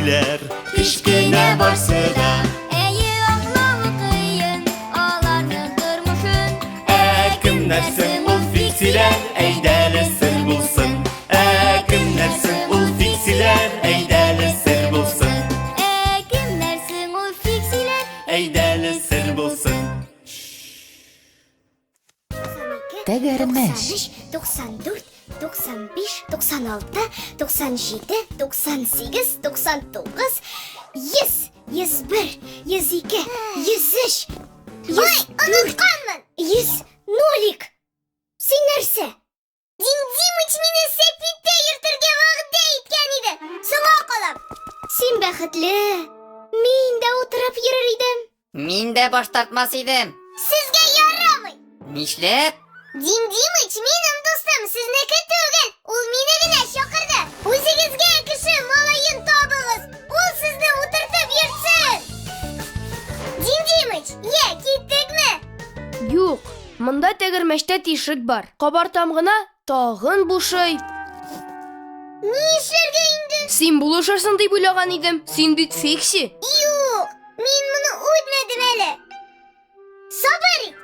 фиксиләр, кечкенә барсы да. Әйе, аңлавы кыен аларның тормышын. Ә кемнәр соң ул фиксиләр, әйдәле сер булсын. Ә кемнәр соң ул фиксиләр, әйдәле сер булсын. Ә кемнәр соң ул фиксиләр? Әйдәле сер булсын. Тәгәрмәч. 93, 94, 95, 96, 97, 98, 99, 100, 101, 102, 103, 104, Онытканмын! 100, нолик. Син нәрсә? Дим Димыч мине сәпиттә йөртергә вәгъдә иткән иде. Соңа калам. Син бәхетле. Мин дә утырып йөрер идем. Мин дә баш тартмас идем. Сезгә ярамый. Нишләп? Дим Димыч минем дустым, сезнеке түгел. Ул мине генә чакырды. Үзегезгә кеше малаен табыгыз. Ул сезне утыртып йөртсен. Дим Димыч, я, киттекме? Юк, монда тәгәрмәчтә тишек бар. Кабартам гына, тагын бушый. Ни эшләргә инде? Син булышырсың дип уйлаган идем. Син бит фикси. Юк, мин моны үтмәдем әле. Сабыр ит.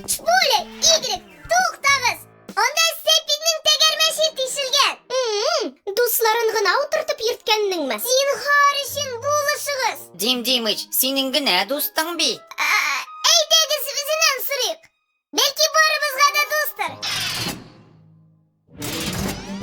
Шпуля, Y, туктагыз. Анда Сәпиднең тәгәрмәче тишелгән. Дусларын гына утыртып йөрткәннеңме? Зинһар өчен булышыгыз. Дим Димыч, синең генә дустың бит. Ә, Әйдәгез үзеннән сорыйк. Бәлки барыбызга да дустыр.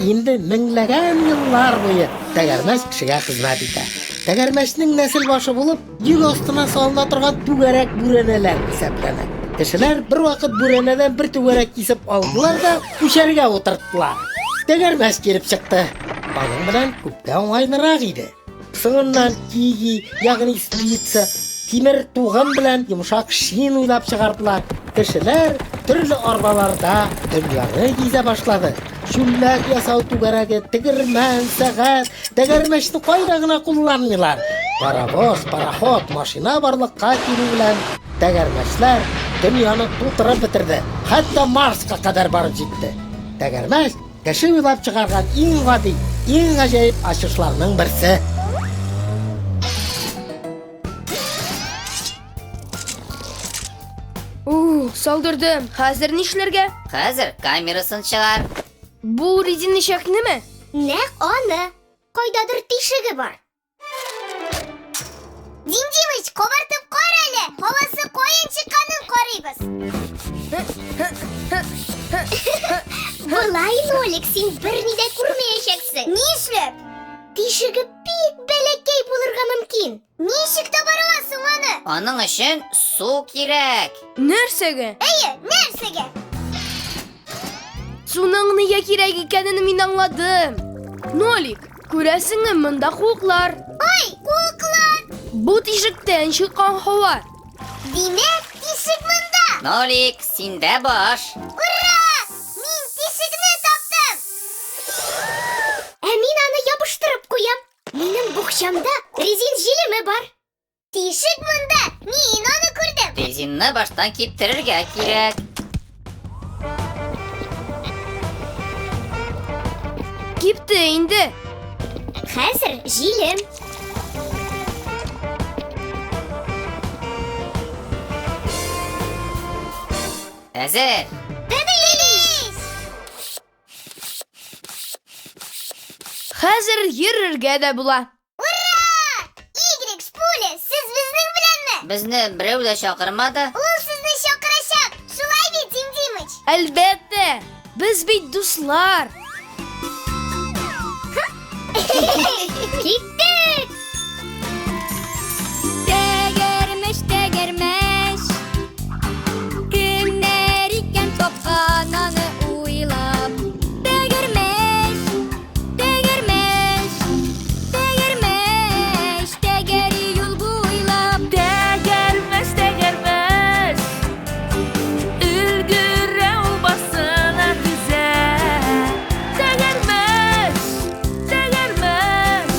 Инде меңләгән еллар буе тәгәрмәч кешегә хезмәт итә. Тәгәрмәчнең нәсел башы булып, йөк астына салына торган түгәрәк бүрәнәләр исәпләнә. Кешеләр бервакыт бүрәнәдән бер түгәрәк кисеп алдылар да күчәргә утырттылар. Тәгәрмәч килеп чыкты. Аның белән күпкә уңайлырак иде. Соңыннан киги, ягъни спица, тимер туган белән йомшак шин уйлап чыгардылар. Кешеләр төрле арбаларда дөньяны гизә башлады. Чүлмәк ясау түгәрәге, тегермән, сәгать, тәгәрмәчне кайда гына кулланмыйлар. Паровоз, пароход, машина барлыкка килү белән тәгәрмәчләр дөньяны тутырып бетерде. Хәтта Марска кадәр барып җитте. Тәгәрмәч кеше уйлап чыгарган иң гади, иң гаҗәеп ачышларның берсе. Ух, салдырдым. Хәзер нишләргә? Хәзер камерасын чыгар. Бу резин ишәкнеме? Нәкъ аны. Кайдадыр тишеге бар. Дим Димыч, кабартып кара әле. Һавасы каян чыкканын карыйбыз. Болай, Нолик, син берни дә күрмәячәксең. Нишләп? Тишеге бик бәләкәй булырга мөмкин. Ничек табарга соң аны? Аның өчен су кирәк. Нәрсәгә? Әйе, нәрсәгә? Суның нигә кирәк икәнен мин аңладым. Нолик, күрәсеңме, монда куыклар. Ай, куыклар! Бу тишектән чыккан һава. Димәк, тишек монда. Нолик, синдә баш. Ура! Мин тишекне таптым. Ә мин аны ябыштырып куям. Минем букчамда резин җилеме бар. Тишек монда. Мин аны күрдем. Резинны баштан киптерергә кирәк. Кипте инде. Хәзер җилем. Әзер. Тәбәлиш! Хәзер йөрергә дә була. Ура! Y, Шпуля, сез безнең беләнме? Безне берәү дә чакырмады. Ул сезне чакырачак. Шулай бит, Дим Димыч? Әлбәттә, без бит дуслар. Киттек! Тәгәрмәч, тәгәрмәч, кемнәр икән тапкан аны уйлап? Тәгәрмәч, тәгәрмәч, тәгәрмәч, тәгәри юл буйлап. Тәгәрмәч, тәгәрмәч, өлгерә ул барсына түзә. Тәгәрмәч, тәгәрмәч,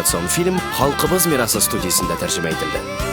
Мультипликацион фильм Халкыбыз мирасы студиясендә тәрҗемә ителде.